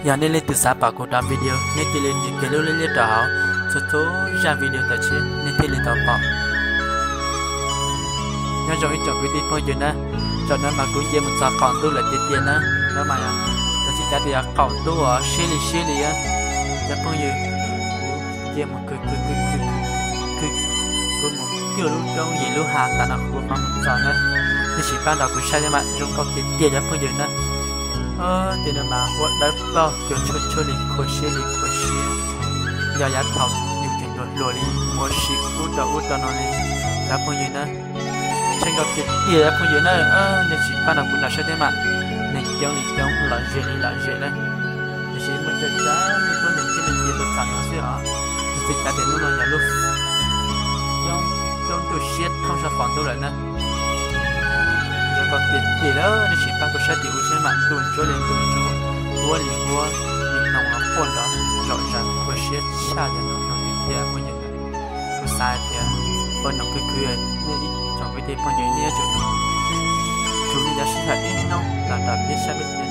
Yog nej leej twg xav pom kuv cov video, nej cia li nias kiag lub liab rau hauv txhua txhua zaj video ntawm tshiab nej thiaj li tau pom. Nyob zoo ib tsoom kwv tij phooj ywg na, zaum no mas kuv nce mus txog qaum ntuj lawm tiag tiag na. No mas yog, txawm tsis cav tias yog qaum ntuj uas siab li siab li, cov phooj ywg, kuv nce mus khwv khwv khwv khwv khwv, kuv mus cuaj lub roob yim lub hav tas no kuv mam mus txog na. Nej sim pab nrog kuv saib thiab mas, zoo nkauj tiag tiag cov phooj ywg na. Tej no mas huab dawb paug, cua tshuab tshuab li, khuv siab li khuv siab. Yog yav thaum yus tseem hluas hluas li, mus ua si ub rau ub rau no li, cov phooj ywg na. Tshee nkauj tiag tiag cov phooj ywg na. Nej sim pab nrog kuv nrog saib thiab mas, neeg coob li coob, lom zem li lom zem na. Tiam sis muaj coob coob li tuab neeg thiaj li nce tau txog no xwb os. Txawm tsis cav tias hnub no yog lub caij ntuj siab thoob sab qaum ntuj lawm na. Zoo nkauj tiag tiag lawm, nej sim pab kuv saib tias ua siab mas, ntuj ntsuab li ntuj ntsuab, huab li huab, li noog los quaj nrov zom zaws, khuv siab tshaj yam no tiag tiag phooj ywg. Kuv xav hais tias ua noog khwv khwv, nej ib tsoom kwv tij phooj ywg nej yuav tsum tsum nej cov sij hawm ib hnub los nrog peb saib peb